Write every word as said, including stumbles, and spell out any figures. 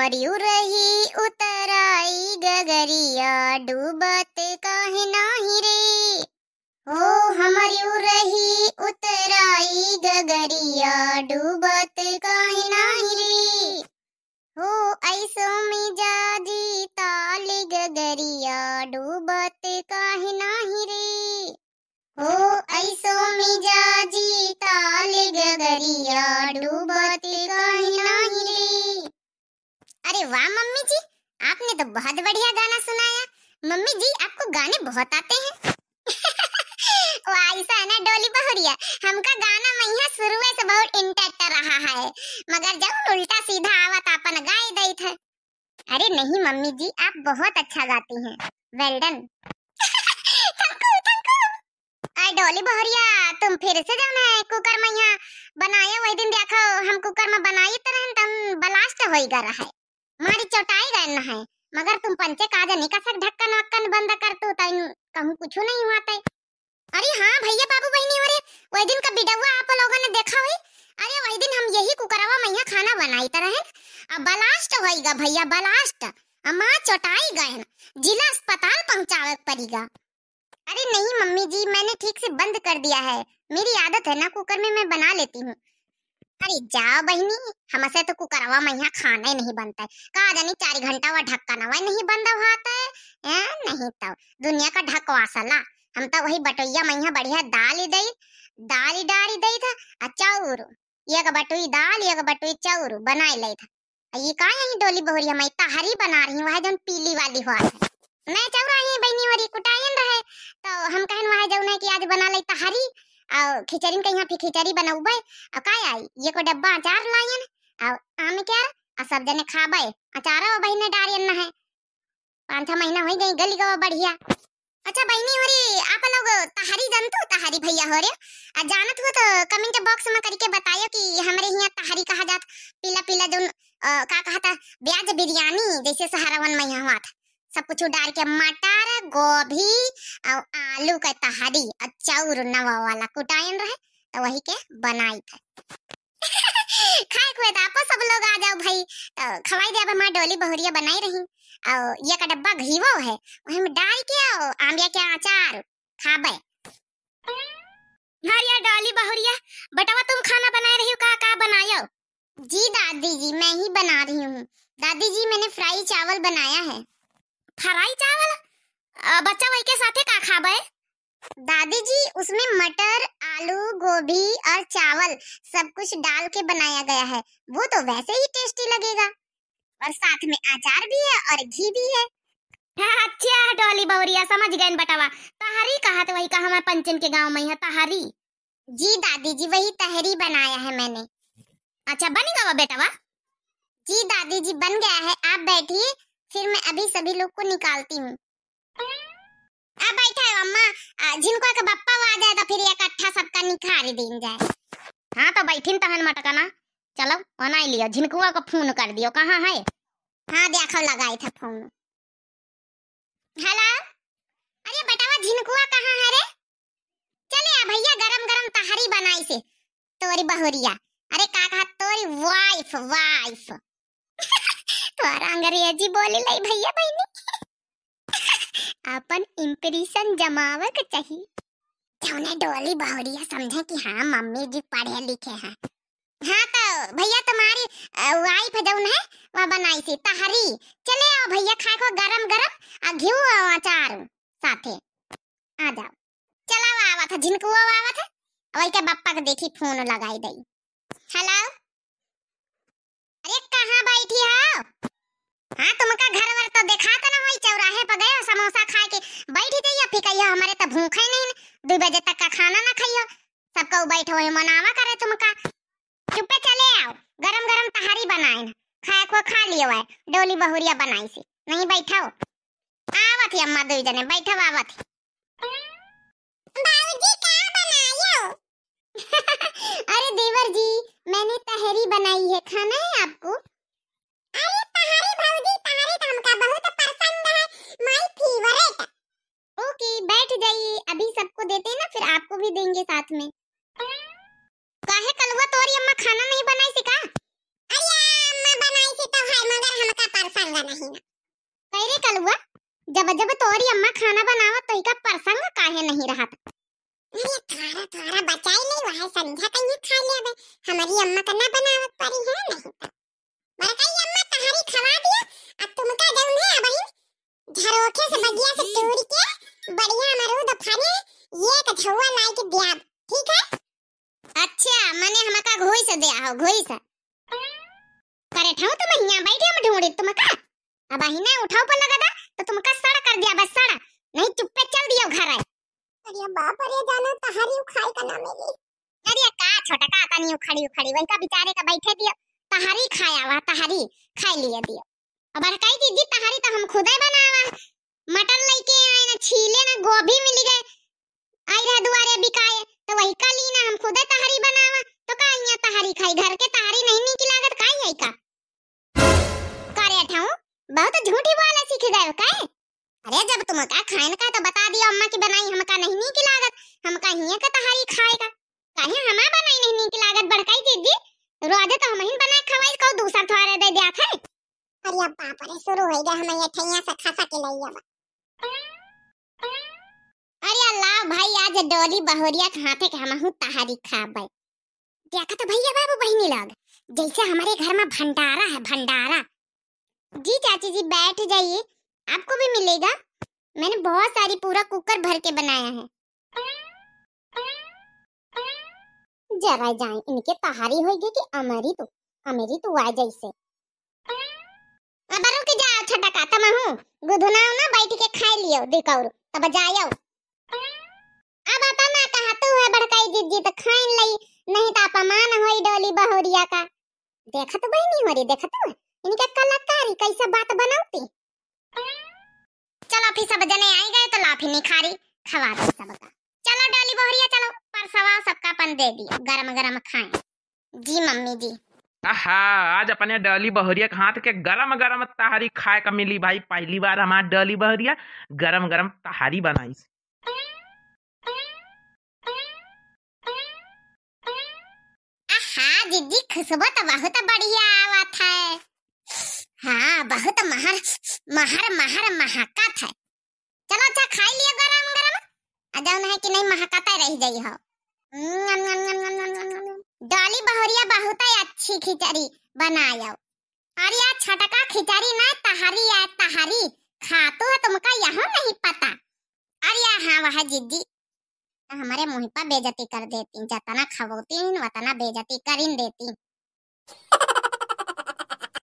हमरी उरही उतराई गगरिया डूबत काहे नाही रे। हो हमरी उरही उतराई गगरिया डूबत काहे नाही रे। हो ऐसो मिजाजी ताल गगरिया डूबत काहे नाही रे। हो ऐसो मिजाजी ताल गगरिया डूबत काहे नाही रे। अरे वाह मम्मी जी, आपने तो बहुत बढ़िया गाना सुनाया। मम्मी जी, आपको गाने बहुत आते हैं। वाह, ऐसा है ना डोली बहुरिया, हमका गाना मैया शुरुए से बहुत इंटरेस्ट रहा है, मगर जब उल्टा सीधा आवत आपन गाय देत है। अरे नहीं मम्मी जी, आप बहुत अच्छा गाती हैं, well done। Thank you, thank you। अरे डोली बहुरिया, तुम फिर से जौन है कुकर में यहाँ बनाए, वही दिन देखो हम कुकर में बनाई तो रहन तम blast होई गा रहा है, मारी चौटाई गए न है, मगर तुम पंचे का जानी कसक ढक्कन वक्कन बंद कर तू तन कहूँ कुछ नहीं हुआ तय। अरे हाँ भैया बाबू बहिनी हो रे, वही दिन का वीडियो आप लोगों ने देखा हुई। अरे वही दिन हम यही कुकरवा में यहाँ खाना बनाई तो रहन, अब blast होई गा भैया blast, अम्मा चौटाई गए न, जिला अस्पताल पहुँचावे के पड़ी गा। अरे नहीं मम्मी जी, मैंने ठीक से बंद कर दिया है, मेरी आदत है ना कुकर में मैं बना लेती हूँ। अरे जाओ बहिनी, हमसे तो कुकरवा में यहाँ खाना ही नहीं बनता है, का जानी चार घंटा वह ढक्कनवा नहीं बंद हुआ था। ए, नहीं तो दुनिया का ढकवासला, हम तो वही बटोइया में यहाँ बढ़िया दाल ही दई, दाल ही डारी दई था, आ चाउर, एक बटुई दाल एक बटुई चाउर बनाए ले था। ये का यही डोली बहुरिया मैं तहरी बना रही हूँ, वह जौन पीली वाली हुआ है। मैं चौरा ही बहनी हो रही कुटायन रहे, तो हम कहन वह जौन है कि आज बना ले तहरी, और खिचड़ी के यहाँ फिर खिचड़ी बनौबे, और का आई, ये को डब्बा अचार लायन, और आम के, और सब जने खाबे, अचारो बहिने डारियन न है, पाँच छह महीना हो गई गली गवा बढ़िया। अच्छा बहनी हो रही, आप लोग तहरी जानतू, तहरी भैया हो रहे, आ जानत हो तो comment box में करके बतायो कि हमरे यहाँ तहरी कहा जात, पीला पीला जौन, अ, का कहा था, प्याज बिरयानी जैसे सहरवन में यहाँ हुआ था, सब कुछ डाल के मटर, गोभी और आलू का तहरी और चाउर नवा वाला कुटायन रहे, तो वही के बनाई था। खाए खुए तो आपो सब लोग आ जाओ भाई, तो खवाई दे। अब हमार डोली बहुरिया बनाई रही, और ये का डब्बा घीवो है, वही में डाल के और आंबिया के अचार खाबे। अरे यार डोली बहुरिया, बेटवा तुम खाना बनाए रही हो, का का बनायो? जी दादी जी, मैं ही बना रही हूँ। दादी जी, मैंने fry चावल बनाया है। Fry चावल? अ, बच्चा वही के साथे का खाबे? दादी जी, उसमें मटर, आलू, गोभी और चावल सब कुछ डाल के बनाया गया है, वो तो वैसे ही tasty लगेगा। और साथ में अचार भी है और घी भी है। अच्छा डोली बहुरिया, समझ गए बटवा, तहरी कहा तो वही कहा मैं पंचन के गाँव में है तहरी। जी दादी जी, वही तहरी बनाया है मैंने। अच्छा बन गवा बेटवा? जी दादी जी बन गया है, आप बैठिए, फिर मैं अभी सभी लोग को निकालती हूँ। अब बैठा है अम्मा, आ, झिनकुआ के बप्पा वो आ जाए तो फिर इकट्ठा सबका निखार दीन जाए। हाँ तो बैठिन तहन मटकना, चलो बनाई लियो, झिनकुआ को फोन कर दियो, कहाँ है? हाँ देखो लगाई था फोन। हेलो, अरे बेटावा झिनकुआ कहाँ है रे? चले आ भैया, गरम गरम तहरी बनाई से तोरी बहुरिया। अरे का कहा तोरी wife, wife। तोरा अंग्रेजी बोले लाई भैया बहनी। अपन impression जमावे के चाही। जौने डोली बहुरिया समझे कि हाँ मम्मी जी पढ़े लिखे हैं। हाँ तो भैया तुम्हारी, अ, wife जौन है वह बनाई सी तहरी। चले आओ भैया खाए को गरम गरम आ घिउ आ अचार साथे। आ जाओ। चला वो आवत है, झिनकुआ वो आवत है। वही के बप्पा के देखी फोन लगाई दई। हेलो, अरे कहाँ बैठी हो? हाँ तुमका घर वर तो देखात ना होई, चौराहे पर गए हो समोसा खाए के बैठी थे या फिर कहियो हमारे तो भूख ही नहीं, दो बजे तक का खाना ना खाइयो, सबका बैठो है मनावा करे तुमका। चुप्पे चले आओ, गरम गरम तहारी बनाए न, खाए को खा लियो है, डोली बहुरिया बनाई सी, नहीं बैठाओ। आवत ही अम्मा दुई जने, बैठो आवत ही। बाबूजी का बनायो? अरे देवर जी, मैंने तहरी बनाई है, खाना है आपको? अरे तहरी भौजी, तहरी तो हमका बहुत पसंद है, my favourite। OK, बैठ जाइए, अभी सबको देते हैं ना, फिर आपको भी देंगे साथ में। काहे कलुआ तोरी अम्मा खाना नहीं बनाई सी का? अरे अम्मा बनाई अच्छी तो है, मगर हमका परसंग नहीं ना। कह रे कलुआ, जब जब तोरी अम्मा खाना बनावत तो इका परसंग काहे नहीं रहत? अरे थोड़ा थोड़ा बचाई ले, वह संझा कहीं खा लेबे। हमारी अम्मा का ना बनावत परी है नहीं तो। बड़काई अम्मा तहरी खवा दिया, अब तुमका जौन है अबहिन झरोखे से बगिया से तोड़ के बढ़िया अमरूद फरे एक झौआ लाई के दियाब, ठीक है? अच्छा, मने हमका घोई से दे हो, घोई से। करे ठहू तुम हियां बैठे हम ढूंढे तुमका। अबहिने उठाव पर लगा दा तो तुमका सड़ कर दिया बस सड़। नहीं चुप्पे चल दियो घर आए। अरे बाप रे जानो तहरी खाए का ना मिली। अरे का छोटका तनी उखड़ी उखड़ी वही का बेचारे का बैठे दियो। तहरी खाया हुआ तहरी खाई लिए दियो। अब बड़काई दीदी तहरी तो हम खुदे बनावा। मटर लेके आए ना छीले ना गोभी मिल गए। आई रहा दुआरे बिकाए तो वही का ली ना हम खुदे तहरी बनावा। तो का हियां तहरी खाई घर के तहरी नहीं नीक लागत का ही है का? करे ठहू बहुत झूठी बोले सीख गए का? अरे जब तुमका खाएन का तो बता दियो अम्मा की बनाई हमका नहीं नीक लागत। हमका हियां का तहरी खाए का। काहे हमा बनाई नहीं नीक लागत बड़काई दीदी? रोजे तो हमहिन बनाए खवाई कहो दूसर थोड़े दे दिया थे। अरे बाप रे शुरू हो गया हम ये ठैया से खसा के लइया बा। अरे लाओ भाई आज डोली बहुरिया के हाथे के हमहू तहरी खाबे। देखा तो भैया बाबू बहिनी लोग जैसे हमारे घर में भंडारा है भंडारा। जी चाची जी बैठ जाइए आपको भी मिलेगा। मैंने बहुत सारी पूरा कुकर भर के बनाया है। जरा जाए इनके तहारी होइगे कि अमरी तू अमरी तू आ जैसे। अब रुक जाओ छटका तमहू गुधुनाओ ना बैठ के खाए लियो दुकौर तब जायो। अब आता ना कहा तू है बड़काई जिज्जी तो खाइन लई नहीं तो अपमान होई डोली बहुरिया का। देखत बहिनी हो रे देखत इनका कलाकारी कैसे बात बनावती। चलो फिर सब जने आई गए तो लाफी निखारी खवा दे सबका। चलो डोली बहुरिया चलो परसवा सबका अपन दे दियो गरम गरम खाए। जी मम्मी जी। आहा आज अपने डोली बहुरिया के हाथ के गरम गरम तहरी खाए का मिली भाई पहली बार हमार डोली बहुरिया गरम गरम तहरी बनाई। आहा दीदी खुशबू तो बहुत बढ़िया आवत है। हाँ बहुत महर महर महर महकत है। चलो अच्छा खाई लियो गरम गरम। आ जौन है कि नहीं महकते रह जाई हो। डोली बहुरिया बहुत अच्छी खिचड़ी बनायो। अरे यार छटका खिचड़ी ना तहरी है तहरी। खातू है तुमका यहो नहीं पता। अरे हाँ वह जिज्जी हमारे मुँह पर बेइज्जती कर देती जतना खवोती वतना बेइज्जती करिन देती।